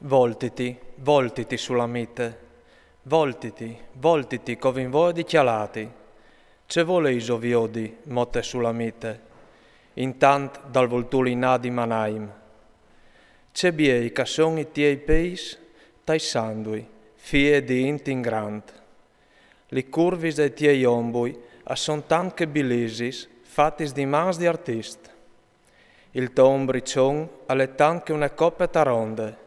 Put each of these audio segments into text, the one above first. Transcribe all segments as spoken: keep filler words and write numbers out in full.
Voltiti, voltiti, Sulamite, voltiti, voltiti, ch'o vin voie di cjalâti. Ce volêso viodi, mo te Sulamite, intant dal vultûl inât di Manaim? Ce biei ch'a son i tiei pîts tai sandui, fie di int ingrant. Li curvis dai tiei ombui a son tant che bilisis, fatis di mans di artist. Il to ombriçon al è tant che une cope taronde,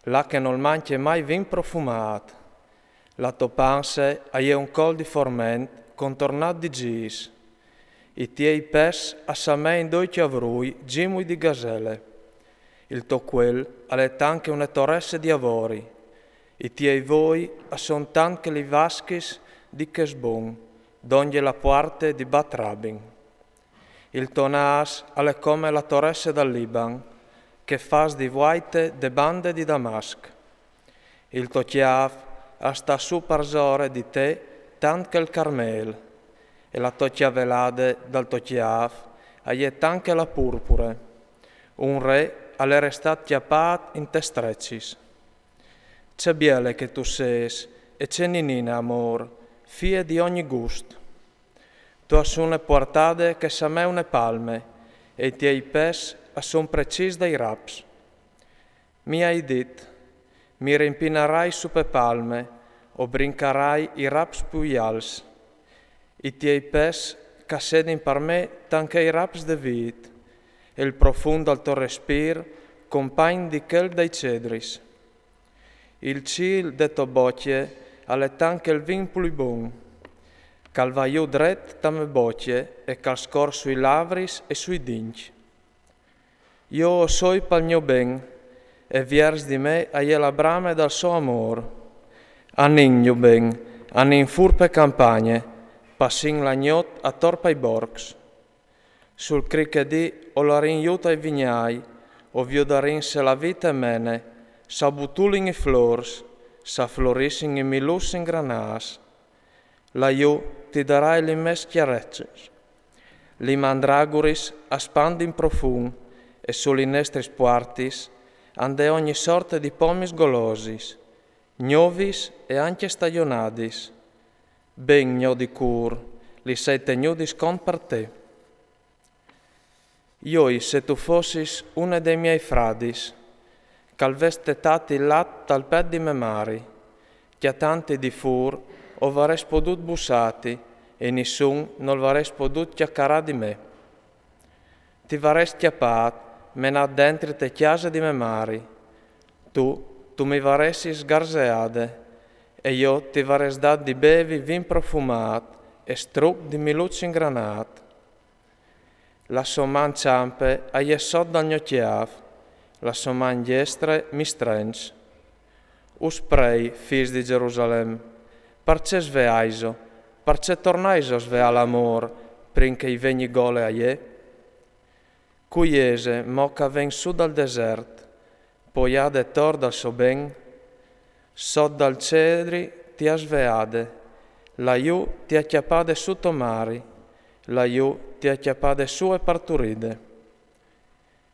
là che nol mancje mai vin profumât. La tô panse a je un col di forment contornât di zîs. I tiei pes a samein doi cjavrui zimui di gasele. Il to cuel al è tant che une toresse di avori. I tiei voi a son tant che li vaschis di Chesbon, dongje la puarte di Bat Rabin. Il to nâs al è come la toresse dal Liban, che fâs di vuaite de bande di Damasc. Il to cjâf al sta sù parsore di te tant che il Carmel, e la tô cjavelade dal to cjâf a je tant che la purpure. Un re al è restât cjapât in tes strecis. Ce biele che tu sês, e ce ninine, amôr, fie di ogni gust. Tu âs une puartade che samee une palme, e i tiei pes a son precîs dai raps. Mi ai dit: mi rimpinarai su pe palme, o brincarai i raps plui alts. I tiei pes ch'a sedin par me tant che i raps de vît, e il profum dal to respîr compagn di chel dai cedris. Il cîl de tô bocje al è tant che il vin plui bon, ch'al va jù dret ta me bocje e ch'al scor sui lavris e sui dincj. Jo o soi pal gno ben, e viers di me a je la brame dal so amôr. Anìn, gno ben, anìn fûr pe campagne, passìn la gnot ator pai borcs. Sul cri che di o larìn jù tai vignâi, o viodarìn se la vite mene, s'a butulin i flôrs, s'a florissin i miluçs ingranâts. Lajù ti darai li mês cjarecis. Li mandraguris a spandin profum, e su li nestris puartis a 'nd è ogni sorte di pomis golosis, gnovis e ancje stagjonadis. Ben gno di cûr, lis ai tegnudis cont par te. Joi, se tu fossis une dai miei fradis, ch'al ves tetât il lat tal pet di me mari, cjatanti di fûr o varès podût bussâti, e nissun nol varès podût cjacarâ di me. Ti varès cjapât, menât dentri te cjase di me mari. Tu, tu mi varessis sgarzeade, e jo ti varès dât di bevi vin profumât e struc di miluç ingranât. La sô man çampe a je sot dal gno cjâf, la sô man diestre mi strenç. Us prei, fîs di Gjerusalem, parcè sveaiso, parcè tornaiso a sveâ l'amôr, prin che i vegni gole a jê? Cui ese mo ch'a ven sù dal desert, poiade ator dal so ben? Sot dal cedri ti à sveade, lajù ti à cjapade sù to mari, lajù ti à cjapade sù e parturide.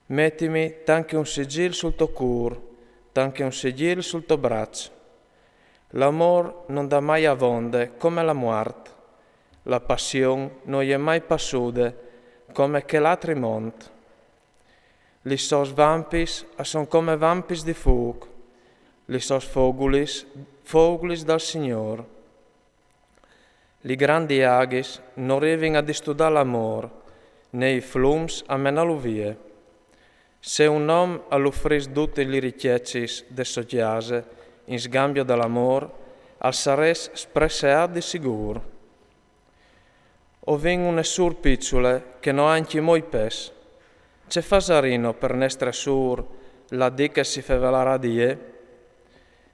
Metimi tant che un sigîl sul to cûr, tant che un sigîl sul to braç. L'amôr no 'nd à mai avonde come la muart, la passion no je mai passude come chel altri mont. Lis sôs vampis a son come vampis di fûc, lis sôs fogulis, fogulis dal Signôr. Li grandis aghis no rivin a distudâ l'amôr, ni i flums a menâlu vie. Se un om al ufrìs dutis lis ricjecis de sô cjase in sgambio dal amôr, al sarès spresseât di sigûr. O vin une sûr piçule che no à ancjemò i pes. Ce fasarìno par nestre sûr la dì che si fevelarà di jê?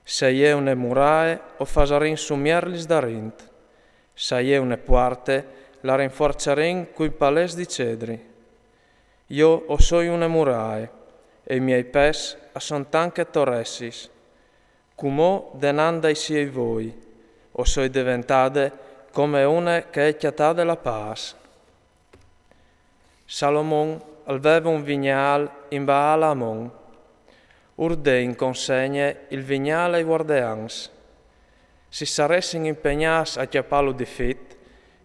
S'a je une murae, o fasarìn sumiâ lis darint. S'a je une puarte, la rinfuarçarìn cui palês di cedri. Jo o soi une murae, e i miei pes a son tant che toressis. Cumò denant dai siei voi, o soi deventade come une che e à cjatade la pâs. Salomon al veve un vignâl in Baal Amon. Ur dé in consegne il vignâl ai guardeans. Si saressin impegnâts a cjapâlu di fit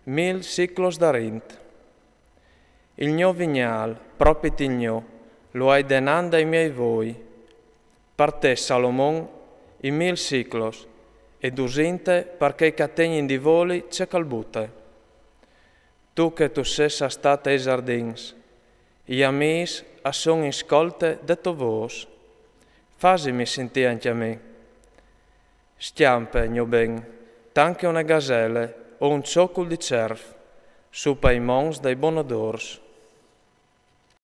mil siclos darint. Il gno vignâl, propit il gno, lu ai denant dai miei voi. Par te, Salomon, i mil siclos, e dusinte par chei ch'a tegnin di voli ce ch'al bute. Tu che tu sês a stâ tai zardins, i amîs a son in scolte de tô vôs. Fasimi sintî ancje a mi. Scjampe, gno ben, tant che une gasele o un cjocul di cerf, su pai monts dai bonodôrs.